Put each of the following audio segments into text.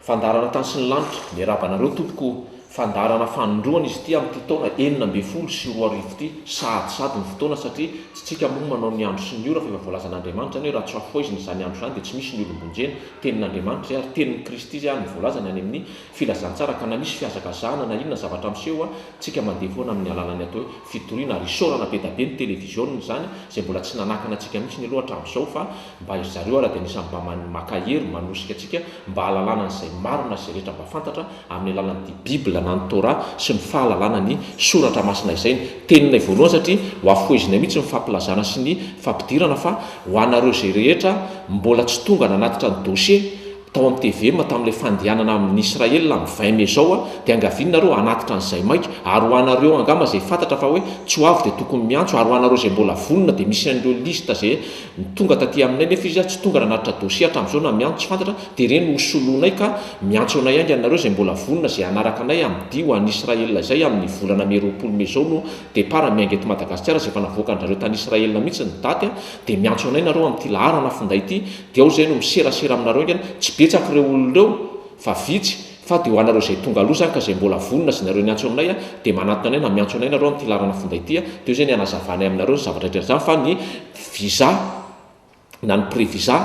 Fandaharana tany sy ny lanitra, miarahaba anareo tompoko o! Fandaharana fanindroany izy ity amin'ity taona 2016 ity, sahady sahady ny fotoana satria tsy tsika moa manao ny andro sy ny ora fa efa voalazan'Andriamanitra izany hoe raha tsy hafohezina izany andro izany dia tsy misy ny olom-bonjena, tenin'Andriamanitra izay ary tenin'i Kristy izay ary ny voalazany any amin'ny filazantsara ka na misy fihazakazahana na inona zavatra miseho tsika mandeha foana amin'ny alalan'ny atao hoe fitoriana ary isaorana be da be ny televiziona izany izay mbola tsy nanakana antsika mihitsy aloha hatramin'izao fa Mba ry zareo ara dia anisan'ny mba maka hery manosika antsika mba hahalalana an'izay marina sy izay rehetra mba fantatra amin'ny alalan'ity Bible na ny Torah sy ny fahalalana ny Soratra Masina izay ny teninay voalohany satria ho afohezinay mihitsy ny fampilazana sy ny fampidirana fa ho anareo izay rehetra mbola tsy tonga nanatitra ny dossier tao amin'ny tvm tamin'ilay fandehanana amin'ny Israel amin'ny 20 mai zao dia angaviana nareo hanatitra an'izay maika ary ho anareo angamba izay fantatra fa hoe tsy ho avy dia tokony miantso ary ho anareo izay mbola vonona dia misy an'ireo liste izay Ny tonga taty aminay nefa izy tsy tonga nanatitra dossier hatramin'izao na miantso tsy fantatra dia ireny ho soloinay ka miantso anay haingana nareo izay mbola vonona izay hanaraka anay amin'ny dia ho any Israel izay amin'ny volana mai 20 mai izao no départ miainga eto Madagasikara izay efa navoakan-drareo tany Israel mihitsy ny daty dia miantso anay nareo amin'ity laharana finday ity dia ao izay no miserasera aminareo haingana tsy betsaka ireo olona ireo fa vitsy Fa dia ho anareo izay tonga aloha izany ka izay mbola vonona sy nareo niantso aminay dia manatona anay na miantso anay nareo amin'ity laharana finday ity dia eo izay ny hanazavanay aminareo ny zavatra rehetra izany fa ny visa na ny pré-visa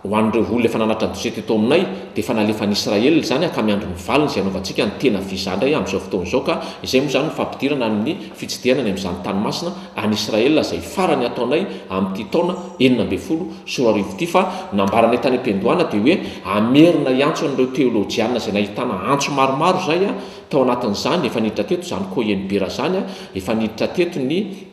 ho an'ireo olona efa nanatitra ny dossier teto aminay dia efa nalefan'i Israel izany ka miandry ny valiny izay hanaovantsika ny tena visa indray amin'izao fotoana izao ka izay moa izany ny fampidirana ny fitsidihana any amin'izany tany masina any Israel izay farany hataonay amin'ity taona 2016 ity fa nambaranay tany am-piandohana dia hoe hamerina hiantso an'ireo teolojiana izay nahitana antso maromaro izay tao anatin'izany, efa niditra teto izany Kohen Bera izany, efa niditra teto ny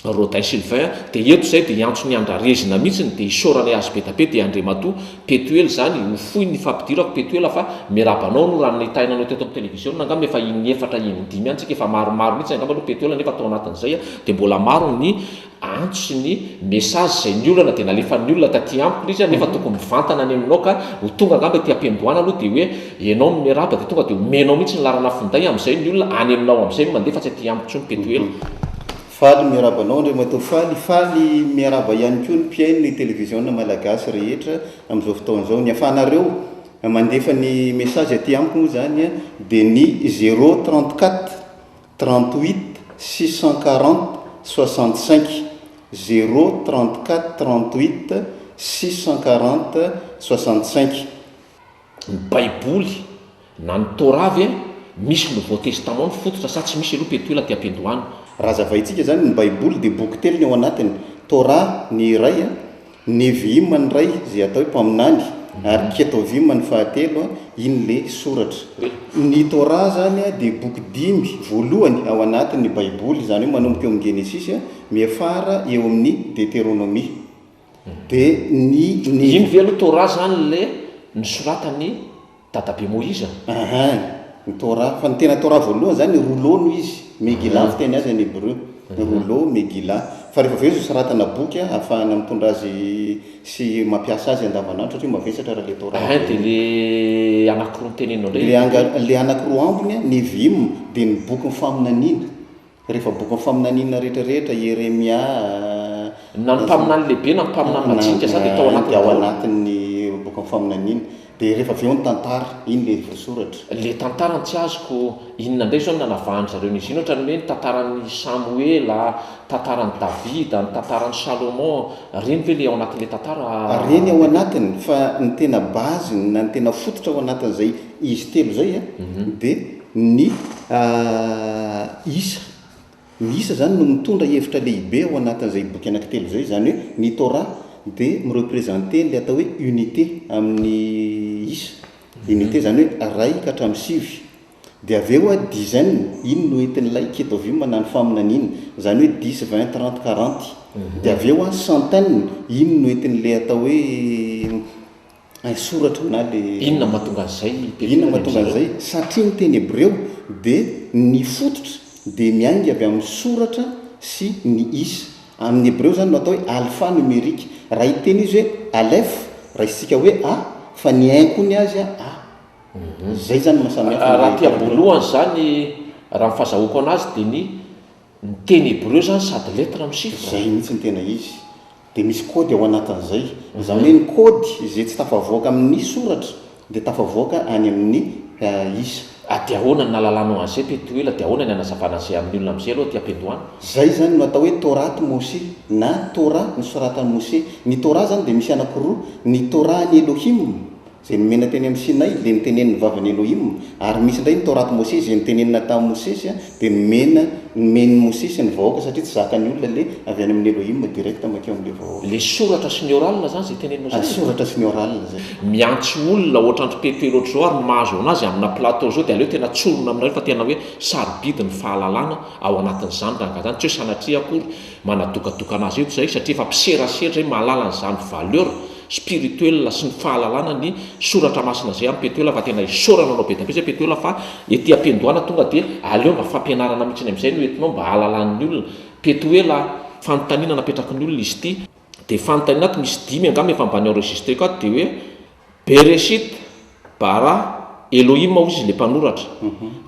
Rodin Sylvain, dia eto izay dia hiantso ny andrarezina mihitsiny dia isaoranay azy be da be dia Andriamatoa Petuel izany, ho fohy ny fampidirako Petuel fa miarahaba anao aloha raha nitaina anao teto amin'ny televiziona angamba efa in'efatra in-dimy any tsika efa maromaro mihitsy angamba aloha Petuel nefa tao anatin'izay dia mbola maro ny antso sy ny message izay ny olana dia nalefan'ny olona taty amiko ilay izy nefa tokony mivantana any aminao ka ho tonga angamba ety am-piandohana aloha dia hoe ianao no miarahaba dia tonga dia omenao mihitsy ny laharana finday amin'izay ny olona any aminao amin'izay no mandeha fa tsy aty amiko intsony Petuel. Faly miarahaba anao Andriamatoa Faly, faly miarahaba ihany koa ny mpihaino ny televiziona malagasy rehetra amin'izao fotoana izao. Ny afahanareo mandefa ny message aty amiko moa izany dia ny zéro 34 38 640 65, zéro 34 38 640 65. Ny baiboly na ny torah ve misy nouveau testament ny fototra sa tsy misy aloha petuel aty ampiandohana? Raha hazavaintsika izany, ny baiboly dia boky telo ny ao anatiny, Torah ny iray, Nevi'im ny iray izay atao hoe mpaminany, ary Ketovim ny fahatelo, iny le soratra. Ny Torah izany dia boky dimy voalohany ao anatin'ny baiboly, izany hoe manomboka eo amin'ny Genesisy miafara eo amin'ny Deteronomia. Dia ny Nevi. Iny ve aloha Torah izany le nosoratan'i Dadabe Moïse a? Ahaa, ny Torah. Fa ny tena Torah voalohany izany rouleau no izy, Megillah ny fiteny azy any Hebreu. Rouleau, Megillah. Fa rehefa avy eo izy nosoratana boky ahafahana mitondra azy sy mampiasa azy andavanandro satria mavesatra raha ilay Torah Ahaa, dia le anakiroa noteneninao indray Le anga, le anakiroa ambiny, Nevi'im, dia ny bokin'ny faminaniana. Rehefa bokin'ny faminaniana rehetra rehetra, Ieremia, Na ny mpaminany lehibe na ny mpaminany majinika zany dia tao anatiny daholo. Dia ao anatin'ny bokin'ny faminaniana. Dia rehefa avy eo ny tantara, iny ilay voasoratra. Ilay tantara no tsy azoko, inona indray izao no nanavahan-dry zareo an'izy iny, ohatran'ny hoe ny tantaran'i Samoela, tantaran'i Davida, ny tantaran'i Salomon, ireny ve ilay ao anatin'ilay tantara? Ireny ao anatiny, fa ny tena base-ny na ny tena fototra ao anatin'izay izy telo izay dia Ny isa. Ny isa izany no mitondra hevitra lehibe ao anatin'izay boky anankitelo izay, izany hoe ny Torah dia mi-representer ilay atao hoe unité amin'ny isa, unité izany hoe iray ka hatramin'ny sivy. Dia avy eo dizaine, iny no entin'ilay Ketuvim na ny faminaniana, izany hoe dix, vingt, trente, quarante. Dia avy eo centaine, iny no entin'ilay atao hoe haisoratra na le. Inona no mahatonga an'izay Petera Inona no mahatonga an'izay? Satria ny teny hebreo dia ny fototra dia miainga avy amin'ny soratra sy ny isa. Amin'ny hebreo izany no atao hoe alpha numérique. Raha hiteny izy hoe aleph, raisintsika hoe a, fa ny un koa ny azy a. Izay izany no maha samy hafa Raha aty am-boalohany izany, raha ny fahazahoako anazy dia ny Ny teny hebreo zany sady lettre no chiffre? Zay mihitsy ny tena izy. Dia misy code ao anatin'izay. Izany hoe ny code izay tsy tafavoaka amin'ny soratra Dia tafavoaka any amin'ny isa. Ah dia ahoana ny nahalalanao an'izay Petuela, dia ahoana ny hanazavana an'izay amin'ny olona amin'izay aloha aty am-piandohana? Izay izany no atao hoe Torat Moshe na Torah nosoratan'i Moshe. Ny Torah izany dia misy anankiroa, ny Torah an'i Elohim, izay nomena teny amin'ny Sinay, ilay notenenin'ny vavan'i Elohim, ary misy indray ny Torat Moshe izay notenenina tamin'i Mosesy, dia nomena, nomen'i Mosesy ny vahoaka satria tsy zakan'ny olona ilay avy any amin'i Elohim direct mankeo amin'ilay vahoaka. Ilay soratra sy ny oral izany izay teneninao izay e? Soratra sy ny oral izay. Miantso olona ohatran-dry Petelo ohatr'izao ary ny mahazo anazy amina plateau izao dia aleo tena tsorina aminareo fa tena hoe sarobidy ny fahalalana ao anatin'izany rangahy izany, tsy hoe sanatria akory manadokadoka anazy eto izay satria efa mpiserasera izay mahalala an'izany valeur spirituel sy ny fahalalana ny soratra masina izay amin'i Petuela fa tena isaorana anao be dia be izay Petuela fa ety am-piandohana tonga dia aleo mba fampianarana mihitsy amin'izay no entinao mba hahalalan'ny olona Petuela a! Fanontaniana napetraky ny olona izy ity dia fanontaniana ato misy dimy angamba efa mba ni-enregistreko ato dia hoe Bereshit Bara, Elohim hozy izy le mpanoratra.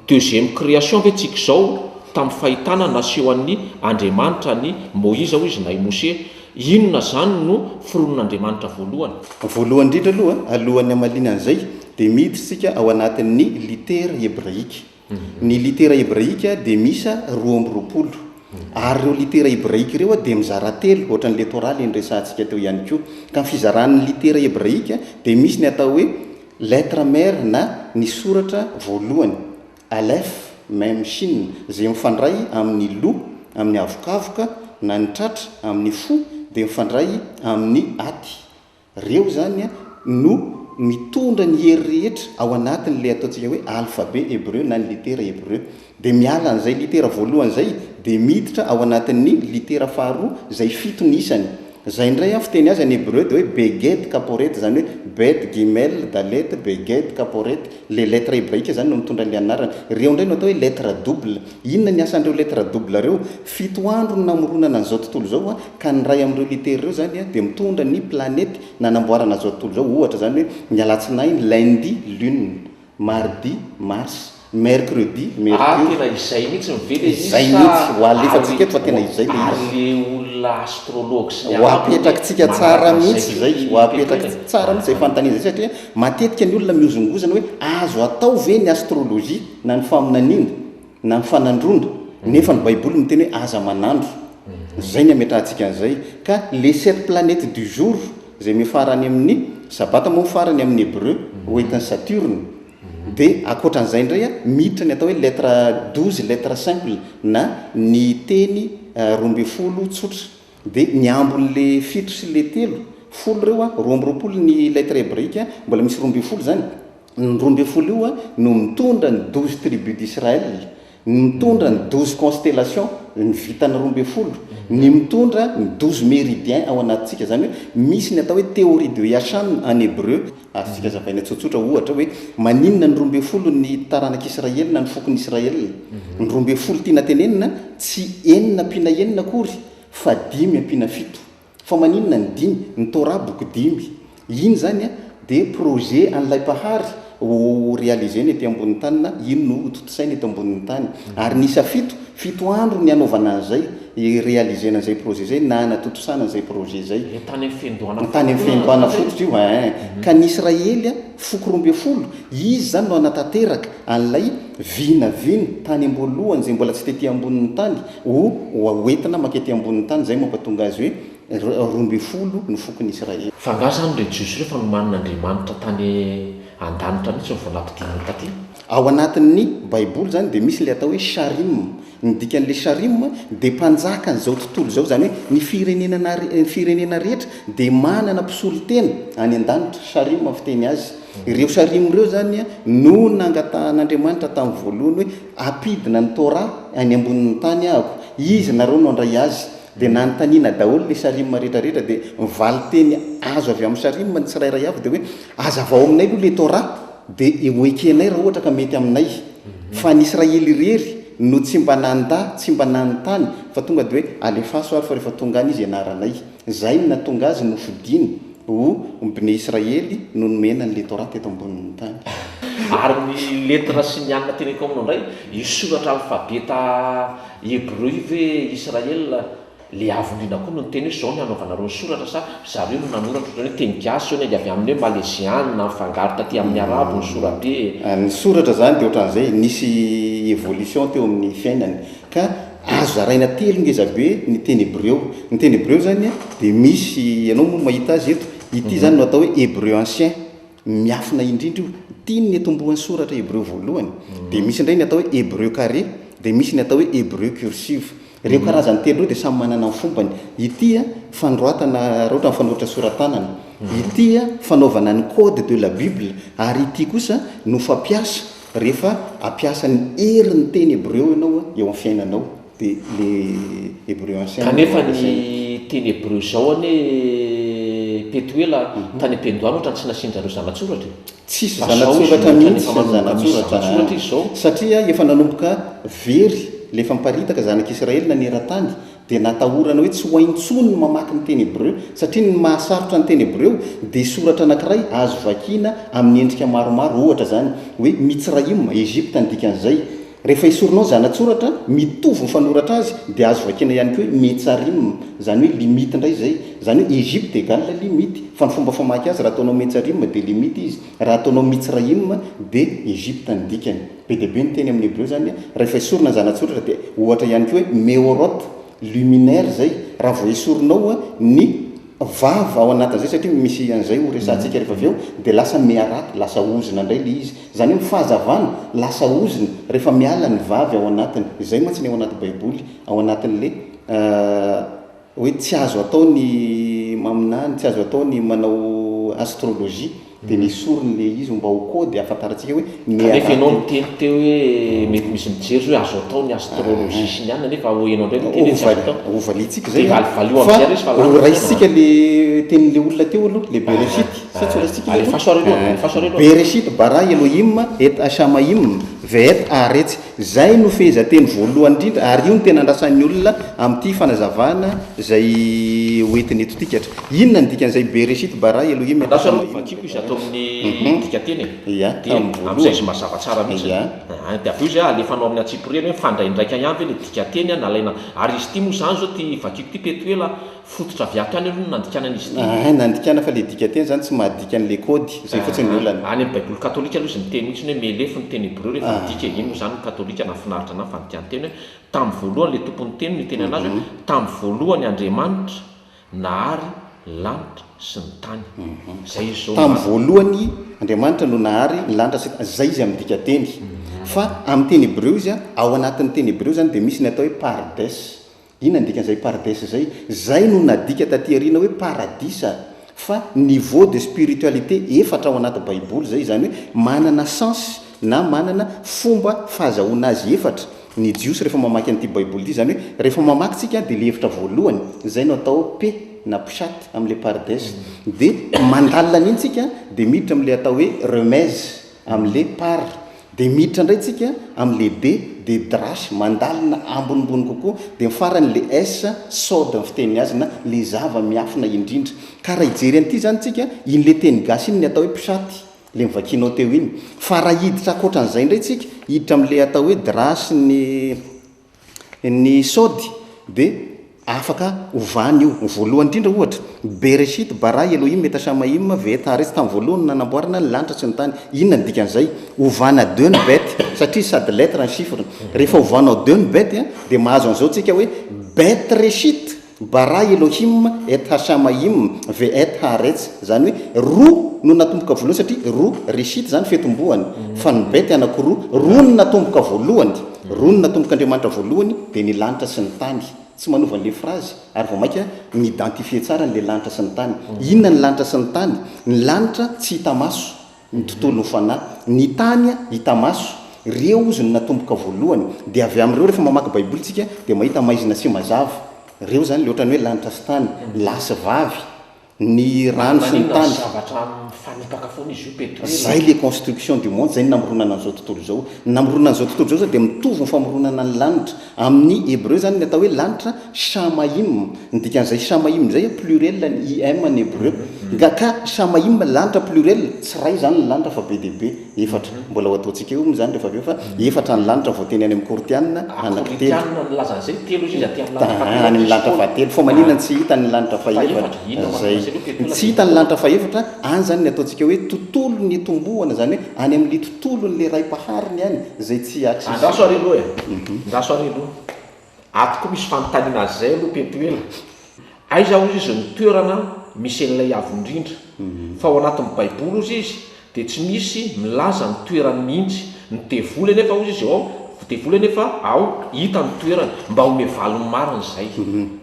Deuxième création ve tsika izao tamin'ny fahitana naseho an'ny Andriamanitra an'i Moïse hoy izy na i Mose. Inona izany no foronin'Andriamanitra voalohany? Voalohany indrindra aloha, alohan'ny hamaliana an'izay, dia miditra isika ao anatin'ny litera hebraika. Ny litera hebraika dia miisa 22. Ary ireo litera hebraika ireo dia mizara telo, ohatran'ilay Torah ilay niresahantsika teo ihany koa. Ka ny fizaran'ny litera hebraika dia misy ny atao hoe lettre mère na ny soratra voalohany, aleph, mem, shin, izay mifandray amin'ny loha, amin'ny avokavoka, na ny tratra, amin'ny fo, dia mifandray amin'ny aty. Reo zany no mitondra ny hery rehetra ao anatin'ilay ataontsika hoe alphabet hebreu na ny litera hebreu. Dia miala an'izay litera voalohany izay dia miditra ao anatin'ny litera faharoa izay fito ny isany. Izay indray an fiteny azy any hebreu dia hoe beged kaporet izany hoe bet gimel dalet beged kaporet. Ilay lettre hebraika izany no mitondra an'ilay anarana. Ireo indray no atao hoe lettre double. Inona ny asan'ireo lettre double ireo? Fito andro no namoronana an'izao tontolo izao an, ka ny iray amin'ireo litera ireo izany dia mitondra ny planety nanamboarana izao tontolo izao, ohatra izany hoe ny alatsinainy, lundi, lune, mardi, mars, mercredi, Ah mercure. tena izay mihitsy ve le izy Izay sa mihitsy, ho ary alefantsika eto fa tena izay le ary izy. le olona astrologue sy ny Ho arabo anie apetrakitsika tsara manaraka an'izay mihitsy koa izay, ry ho Petuel apetraky e. tsara mihitsy izay fanontaniana izay satria matetika ny olona mihozongozona hoe azo atao ve ny astrologie na ny faminaniana? na ny fanandroana, nefa ny baiboly miteny hoe aza manandro, zay ny ametrahantsika an'izay, ka les sept planètes du jour zay miafara any amin'ny sabata moa farany amin'ny hebreu ho entin'i Saturne, de ankoatran'izay indray a miditra ny atao hoe lettre 12 lettre simple na ny teny 12 tsotra, de ny ambin'le fito sy le telo, folo ireo a, 22 ny lettre hebraika, mbola misy 12 zany, Ny 12 io no mitondra ny 12 tribus d'Israël, ny mitondra ny 12 constellations, ny vintana 12, ny mitondra ny 12 méridiens ao anatintsika, izany hoe misy ny atao hoe théorie de Yashan en hébreu, azontsika azavaina tsotsotra ohatra hoe maninona ny 12 ny taranak'Israely na ny fokon'Israël, ny 12 tiana tenenina tsy enina ampiana enina akory fa dimy ampiana fito. Fa maninona ny dimy? Ny Torah boky dimy. Iny izany an, dia projet an'ilay Mpahary ho realiser-ny ety ambonin'ny tany na iny no ho tontosainy eto ambonin'ny tany. Ary ny isa fito, fito andro ny hanaovana an'izay, hi-realiser-na an'izay projet izay na hanatontosana an'izay projet izay. Ilay tany amin'ny fiandohana Tany amin'ny fototra fiandohana izay. fototra io ein. Ka ny Israely an, foko 12, izy izany no hanatanteraka an'ilay vinavina tany am-boalohany izay mbola tsy tety ambonin'ny tany, Ho ho entina mankety ambonin'ny tany, izay mampatonga azy hoe 12 ny fokon'i Israely. Fa angaha izany ireo Jiosy ireo fa nomanin'Andriamanitra tany an-danitra mihitsy no vao nampidininy taty? Ao anatin'ny Baiboly izany dia misy ilay atao hoe Sharim. Ny dikan'ilay Sharim dia mpanjakan'izao tontolo izao, izany hoe ny firenena ny firenena rehetra dia manana mpisolo tena any an-danitra, Sharim fiteny azy. Ireo Sharim ireo izany no nangatahan'Andriamanitra tamin'ny voalohany hoe Ampidina ny Torah any ambonin'ny tany ahako, izy nareo no handray azy. Dia nanontaniana daholo le Sharim rehetra rehetra dia ny valinteny azo avy amin'ny Sharim ny tsirairay avy dia hoe azavao aminay aloha le Torah dia ho ekenay raha ohatra ka mety aminay. Fa ny Israely irery no tsy mba nandà, tsy mba nanontany fa tonga dia hoe alefaso ary fa rehefa tonga any izy ianaranay. Izay no nahatonga azy nofidiny ho Bnei Israely no nomena an'ilay Torah teto ambonin'ny tany. Ary ny lettre sy ny anona teneniko aminao indray, io soratra alfabeta hebreu io ve Israel? Le Avo Indrindra koa no niteny hoe zao ny hanaovanareo ny soratra sa zareo no nanoratra ohatran'ny hoe teny gasy zao ny avy amin'ny hoe Maleziana mifangaro taty amin'ny arabo ny sorabe e. Ny soratra zany dia ohatran'izay, nisy évolution teo amin'ny fiainany ka azo zaraina telo ngeza be ny teny hebreo. Ny teny hebreo zany dia misy, ianao moa mahita azy eto, ity zany no atao hoe hebreu ancien, Miafina indrindra io. Ity ny niatombohan'ny soratra hebreo voalohany. Dia misy indray ny atao hoe hebreu carré, dia misy ny atao hoe hebreu cursive. Ireo karazany telo ireo dia samy manana ny fombany. Ity fanoratana raha ohatra ny fanoratra sora-tanana. Ity fanaovana ny code de la bible ary ity kosa no fampiasa rehefa hampiasa ny herin'ny teny hebreo ianao eo amin'ny fiainanao. Dia le hebreu ancien no Kanefa ampiasaina. ny teny hebreo izao anie Petuela tany am-piandohana ohatrany tsy nasian-jareo zana-tsoratra e! Tsisy Fa zao izy zana-tsoratra ohatrany mihitsy efa ny manomboka misy zana-tsoratra zana-tsoratra izy izao. Satria efa nanomboka very le efa miparitaka zanak'Israely naneran-tany dia natahorana hoe tsy ho hay intsony ny mamaky ny teny hebreo satria ny mahasarotra ny teny hebreo dia soratra anankiray azo vakiana amin'ny endrika maromaro ohatra izany hoe Mitsraima, Egypte ny dikan'izay, Rehefa esorinao zana-tsoratra mitovy ny fanoratra azy dia azo vakiana ihany koa hoe Metsarim, izany hoe limite indray izay. Izany hoe Egypte égale limite. Fa ny fomba famaky azy raha ataonao Metsarim dia limite izy, raha ataonao Mitsraim dia Egypte ny dikany. Be dia be ny teny amin'ny hebreo izany rehefa esorina ny zana-tsoratra dia ohatra ihany koa hoe Meorot, luminaire izay, raha vao esorinao ny vava ao anatin'izay satria misy an'izay ho resahantsika rehefa avy eo dia lasa miharat, lasa ozona indray ilay izy. Izany hoe ny fahazavana lasa ozona rehefa miala ny vavy ao anatiny. Izay mantsy ny ao anaty baiboly, ao anatin'ilay hoe tsy azo atao ny maminany, tsy azo atao ny manao astrologie. Dia nesoriny ilay izy mba ho code ahafantarantsika hoe Kanefa ianao miharat. niteny teo hoe mety misy mijery zao hoe azo atao ny astrologie sy ny anona nefa hoy ianao indray miteny hoe tsy azo atao. Hovaliantsika Dia izay an! valivalio Fa amin'izay ary izy fa lany fotoana an! horaisintsika le tenin'le olona teo aloha, le Bereshit, sa tsy horaisintsika iny aloha? Alefaso ary aloha, alefaso ary aloha. Bereshit bara Elohim et hashamayim ve'et haaretz. Izay no fehezanteny voalohany indrindra ary io no tena andrasan'ny olona amin'ity fanazavana izay hoentiny eto ity katra. Inona no dikan'izay Bereshit bara Elohim et Andraso aloha hashamayim vakiko ve'et izy ato haaretz? amin'ny dikanteny e. Ia, Dia tamin'ny amin'izay voalohany. izy mazava tsara mihitsy. Ia. Aa dia avy eo izay alefanao amin'ny antsipiriany hoe mifandraindraika ihany ve ilay dikanteny nalaina ary izy ity moa izany izao ity vakiko ity Petuela fototra avy ato ihany aloha no nandikana an'izy ity. Aa nandikana fa ilay dikanteny izany tsy mahadika an'ilay kaody, izay fotsiny ny olana. Any amin'ny baiboly katolika aloha izy miteny mihitsy hoe melefo ny teny hebreo rehefa midika e, iny moa izany ny katolika nahafinaritra anah ny fandikan-teny hoe tamin'ny voalohany ilay tompon'ny teny no niteny an'azy hoe tamin'ny voalohany Andriamanitra Nahary ny lanitra sy ny tany. Zay izy zao Tamin'ny no. voalohany Andriamanitra no nahary ny lanitra sy ny tany. Zay izy amin'ny dikanteny. Fa amin'ny teny hebreo izy, ao anatin'ny teny hebreo izany dia misy ny atao hoe pardes. Inona ny dikan'izay pardes izay? Izay no nadika taty aoriana hoe paradisa. Fa niveau de spiritualité efatra ao anaty baiboly izay, izany hoe manana sens na manana fomba fahazahoana azy efatra ny Jiosy rehefa mamaky an'ity baiboly ity, izany hoe rehefa mamaky tsika dia ilay hevitra voalohany, izay no atao P na Pshat amin'ilay Pardes, dia mandalina an'iny tsika dia miditra amin'ilay atao hoe Remez amin'ilay Par, dia miditra indray tsika amin'ilay D dia Drash, mandalina ambonimbony kokoa, dia ny farany ilay S, Sod ny fiteniny azy na ilay zava-miafina indrindra. Ka raha hijery an'ity izany tsika, iny ilay teny gasy iny ny atao hoe Pshat. le novakianao teo iny. Fa raha hiditra ankoatran'izay indray tsika, hiditra amin'ilay atao hoe dra sy ny ny sody dia afaka ovana io. Ny voalohany indrindra ohatra, Bereshit bara Elohim et hashamayim ve'et haaretz, tamin'ny voalohany no nanamboarana ny lanitra sy ny tany. Inona ny dikan'izay? Ovana de ny bet, satria sady lettre ny chiffre. Rehefa ovanao de ny bet dia mahazo an'izao tsika hoe bet reshit. Bara Elohim et Hashamayim ve'et haaretz, izany hoe roa no natomboka voalohany satria roa, reshit izany fitomboany, fa ny bet anankiroa, roa no natomboka voalohany, roa no natombok'Andriamanitra voalohany dia ny lanitra sy ny tany, tsy manova an'ilay phrase ary vao mainka mi-identifier tsara an'ilay lanitra sy ny tany. Inona ny lanitra sy ny tany? Ny lanitra tsy hita maso, Ny tontolon'ny fanahy. Ny tany hita maso. Reo ozy no natomboka voalohany. Dia avy amin'ireo rehefa mamaky baiboly tsika dia mahita maizina sy mazava. Reo zany le ohatran'ny hoe lanitra sy tany. Lahy sy vavy. Ny rano sy ny Maninona tany. zavatra mifanipaka foana izy io, Petuela? Zay le construction du monde, zay ny namoronana an'izao tontolo izao. Ny namoronana an'izao tontolo izao zao dia mitovy ny famoronana ny lanitra. Amin'ny hebreu zany ny atao hoe lanitra shamayim. Ny dikan'izay shamayim izay pluriel ny im ny hebreu. Nga ka shamayim lanitra pluriel, tsy iray zany ny lanitra fa be dia be, efatra. Mbola ho ataontsika eo moa izany rehefa avy eo fa efatra ny lanitra voateny any amin'ny Korintiana, anaky telo. Korintiana nilaza an'izay, telo izy aty amin'ny lanitra fahatelo Any amin'ny lanitra Paoly. fahatelo. Fa maninona no tsy hita ny lanitra fahefatra? Fahefatra, inona no Zay. mahatonga azy Ny tsy hita ny lanitra fahefatra, any izany ny ataontsika hoe tontolon'ny nitomboana, izany hoe any amin'ilay tontolon'ilay Ray Mpahariny any, izay tsy Andraso accessible. ary aloha e! Andraso ary aloha. Ato koa misy fanontaniana zay aloha Petuela. Aiza hozy izy ny toerana misy an'ilay avo indrindra? Fa ao anatin'ny baiboly hozy izy dia tsy misy milaza ny toerany mihitsy. Ny devoly anefa hozy izy ao, devoly anefa ao hita ny toerany. Mba omeo valiny marina izay.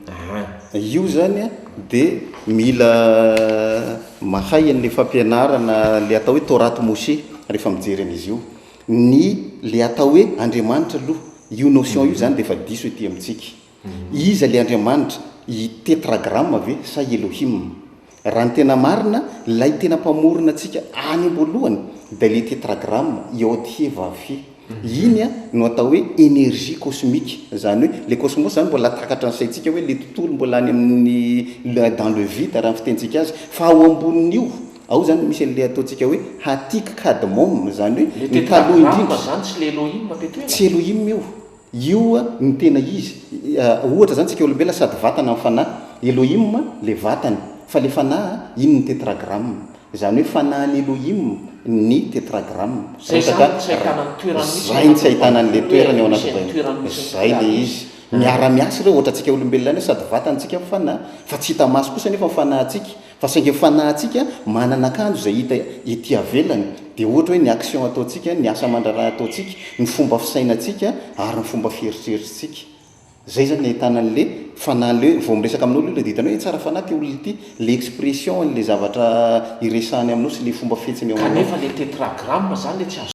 Aa. Io zany dia mila mahay an'ilay fampianarana ilay atao hoe Torat Moshe rehefa mijery an'izy io. Ny le atao hoe Andriamanitra aloha, io notion io zany dia efa diso ety amintsika. Iza le Andriamanitra? I tetragramme ve sa i Elohim? Raha ny tena marina, ilay tena mpamorona antsika any am-boalohany dia le tetragramme, Yod He Vav He. Iny no atao hoe énergie cosmique. Izany hoe le cosmos zany mbola takatra ny saintsika hoe le tontolo mbola any amin'ny dans le vide raha ny fitentsika azy. Fa ao ambonin'io, Ao izany misy an'ilay ataontsika hoe Hatik Kadmon, izany hoe Le ny taloha tetragramme indrindra. zany tsy le Elohim Petuela? Tsy Elohim io. Io no tena izy. Ohatra izany tsika olombelona sady vatana no fanahy. Elohim le vatana, fa le fanahy iny ny tetragramme. Izany hoe fanahin'i Elohim ny tetragramme. Zay Raha ohatra zany tsy ka ahitana ny toerany mihitsy ao zay no tsy anatin'ny ahitana an'le baiboly hoe toerany ao misy anaty an'ny toerany baiboly. misy ny Zay le toerany. izy. Miara-miasa ireo, ohatra antsika olombelona ihany hoe sady vatana tsika no fanahy. Fa tsy hita maso kosa anefa ny fanahintsika. Fa saingy ny fanahintsika manana akanjo izay hita ety avelany, dia ohatra hoe ny action ataontsika, ny asa aman-draharaha ataontsika, ny fomba fisainantsika ary ny fomba fieritreritsika. Izay izany ny ahitana an'le fanahy le vao miresaka aminao aloha ilay dia hitanao hoe tsara fanahy ity olona ity, le expression an'le zavatra iresahany aminao sy le fomba fihetsiny eo aminao. Kanefa le tetragramme zany le tsy azo.